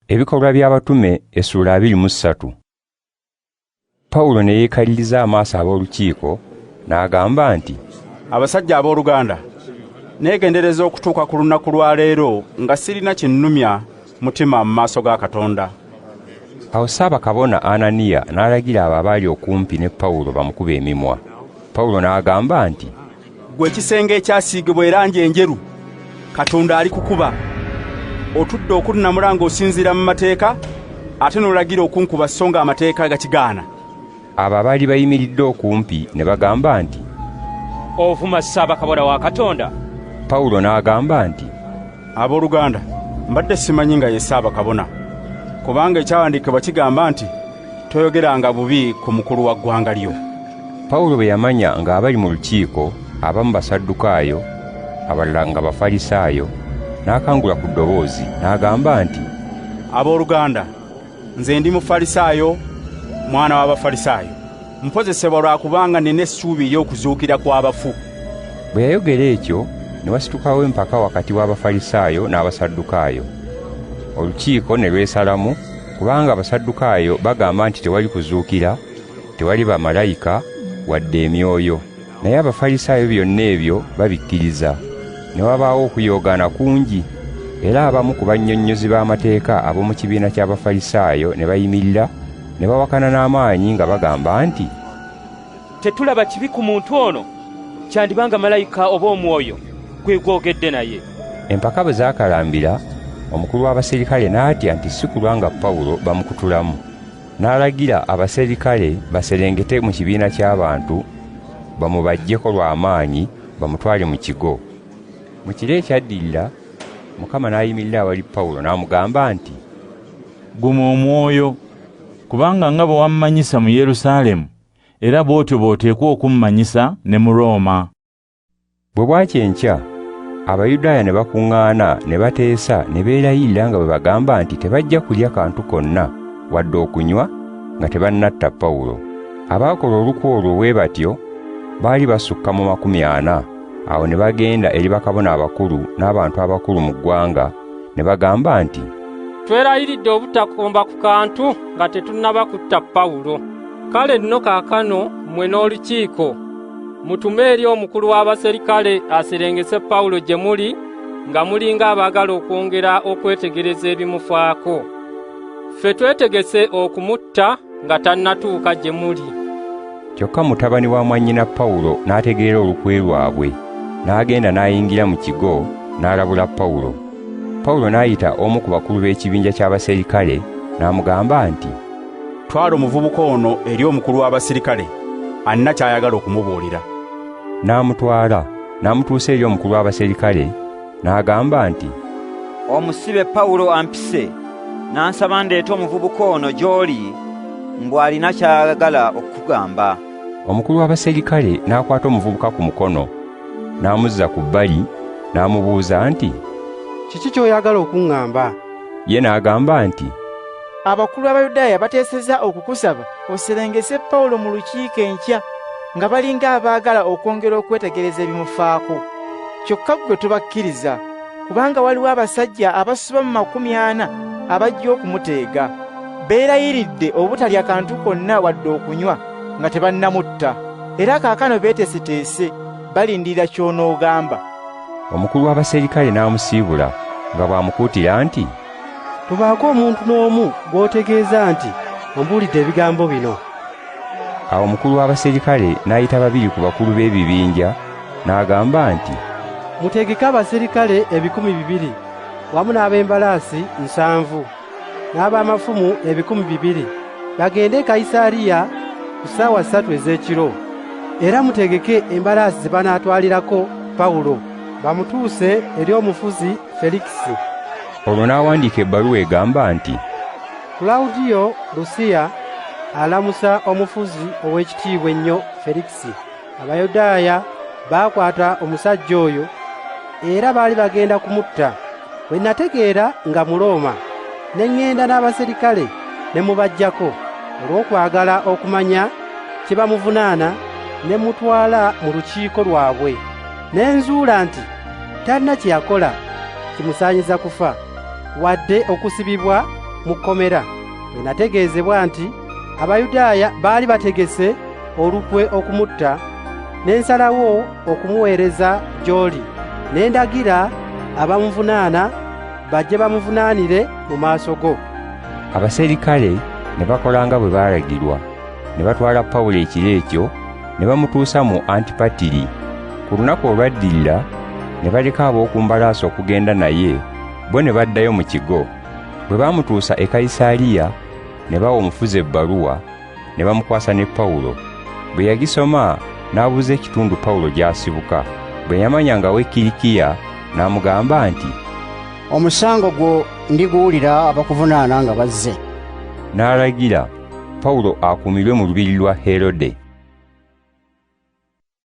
Ebikolwa by'Abatume essuula 23. Pawulo ne yeekaliriza amaaso ab'olukiiko n'agamba nti, Abasajja abooluganda, neegendereza okutuuka ku lunaku lwa leero nga sirina kinnumya mutima mu maaso ga Katonda. Awo Ssaabakabona Ananiya n'alagira abo abaali okumpi ne Pawulo bamukube emimwa. Pawulo n'agamba nti, Ggwe ekisenge ekyasiigibwa erangi enjeru, Katonda alikukuba. Otudde okunnamula ng'osinziira mu mateeka, ate n'olagira okunkuba sso ng'amateeka gakigaana. Abo abaali bayimiridde okumpi ne bagamba nti, Ovuma Ssaabakabona wa Katonda? Pawulo n'agamba nti, Abooluganda, mbadde simanyi nga ye Ssaabakabona, kubanga ekyawandiikibwa kigamba nti, Toyogeranga bubi ku mukulu wa ggwanga lyo. Pawulo bwe yamanya ng'abali mu lukiiko abamu Basaddukaayo, abalala nga Bafalisaayo, n'akangula ku ddoboozi n'agamba nti, Abooluganda, nze ndi Mufalisaayo, mwana w'Abafalisaayo. Mpozesebwa lwa kubanga nnina essuubi ery'okuzuukira kw'abafu. Bwe yayogera ekyo, ne wasitukawo empaka wakati w'Abafalisaayo n'Abasaddukaayo. Olukiiko ne lwesalamu, kubanga Abasaddukaayo bagamba nti tewali kuzuukira, tewali bamalayika, wadde emyoyo. Naye Abafalisaayo byonna ebyo babikkiriza. Ne wabaawo okuyoogaana kungi. Era abamu ku bannyonnyozi b'amateeka ab'omu kibiina ky'Abafalisaayo ne bayimirira, ne bawakana n'amaanyi nga bagamba nti, Tetulaba kibi ku muntu ono, kyandiba nga malayika oba omwoyo gwe gwogedde naye. Empaka bwe zaakalambira, omukulu w'abaserikale n'atya nti si kulwa nga Pawulo bamukutulamu. N'alagira abaserikale baserengete mu kibiina ky'abantu bamubaggyeko lwa maanyi bamutwale mu kigo. Mu kiro ekyaddirira, Mukama n'ayimirira awali Pawulo n'amugamba nti, Guma omwoyo, kubanga nga bwe wammanyisa mu Yerusaalemu, era bw'otyo bw'oteekwa okummanyisa ne mu Rooma. Bwe bwakya enkya, Abayudaaya ne bakuŋŋaana ne bateesa ne beerayirira nga bwe bagamba nti tebajja kulya kantu konna wadde okunywa nga tebannatta Pawulo. Abaakola olukwe olwo bwe batyo baali basukka mu 40. Awo ne bagenda eri bakabona abakulu n'abantu abakulu mu ggwanga ne bagamba nti, Twerayiridde obutakomba ku kantu nga tetunnaba kutta Pawulo. Kale nno kaakano mmwe n'olukiiko mutume eri omukulu w'abaserikale aserengese Pawulo gye muli nga mulinga abaagala okwongera okwetegereza ebimufaako. Ffe twetegese okumutta nga tannatuuka gye muli. Kyokka mutabani wa mwannyina Pawulo n'ategeera olukwe lwabwe, n'agenda n'ayingira mu kigo n'alabula Pawulo. Pawulo n'ayita omu ku bakulu b'ekibinja ky'abaserikale n'amugamba nti, Twala omuvubuka ono eri omukulu w'abaserikale, alina ky'ayagala okumubuulira. N'amutwala, n'amutuusa eri omukulu w'abaserikale, n'agamba nti, Omusibe Pawulo ampise, n'ansaba ndeete omuvubuka ono gy'oli, mbu alina ky'ayagala okukugamba. Omukulu w'abaserikale n'akwata omuvubuka ku mukono, n'amuzza ku bbali, n'amubuuza nti, Kiki ky'oyagala okuŋŋamba? Ye n'agamba nti, Abakulu b'Abayudaaya bateesezza okukusaba oserengese Pawulo mu lukiiko enkya nga balinga abaagala okwongera okwetegereza ebimufaako. Kyokka ggwe tobakkiriza, kubanga waliwo abasajja abasoba mu 40 abajja okumuteega. Beerayiridde obutalya kantu konna wadde okunywa nga tebannamutta. Era kaakano beeteeseteese, balindirira ky'onoogamba. Omukulu w'abaserikale n'amusiibula nga bw'amukuutira nti, Tobaako omuntu n'omu gw'otegeeza nti ombuulidde ebigambo bino. Awo omukulu w'abaserikale n'ayita babiri ku bakulu b'ebibinja n'agamba nti, Mutegeke abaserikale 2,000 wamu n'ab'embalaasi 70 n'ab'amafumu 2,000 bagende e Kayisaariya ku ssaawa 3 ez'ekiro. Era mutegeke embalaasi ze banaatwalirako Pawulo bamutuuse eri omufuzi Felikisi. Olwo n'awandiika ebbaluwa egamba nti, Kulawudiyo Lusiya alamusa omufuzi ow'ekitiibwa ennyo Felikisi. Abayudaaya baakwata omusajja oyo era baali bagenda kumutta. Bwe nategeera nga Murooma, ne ŋŋenda n'abaserikale ne mubaggyako olw'okwagala okumanya kye bamuvunaana, ne mutwala mu lukiiko lwabwe. Ne nzuula nti talina kye yakola kimusaanyiza kufa, wadde okusibibwa mu kkomera. Bwe nategeezebwa nti Abayudaaya baali bategese olukwe okumutta, ne nsalawo okumuweereza gy'oli, ne ndagira abamuvunaana bajje bamuvunaanire mu maaso go. Abaserikale ne bakola nga bwe baalagirwa, ne batwala Pawulo ekiro ekyo ne bamutuusa mu Antipatiri. Ku lunaku olwaddirira ne baleka ab'oku mbalaasi okugenda naye, bo ne baddayo mu kigo. Bwe baamutuusa e Kayisaliya, ne bawa omufuzi ebbaluwa, ne bamukwasa ne Pawulo. Bwe yagisoma n'abuuza ekitundu Pawulo gy'asibuka. Bwe yamanya nga w'e Kirikiya, n'amugamba nti, Omusango gwo ndiguwulira abakuvunaana nga bazze. N'alagira Pawulo akuumirwe mu lubiri lwa Herode.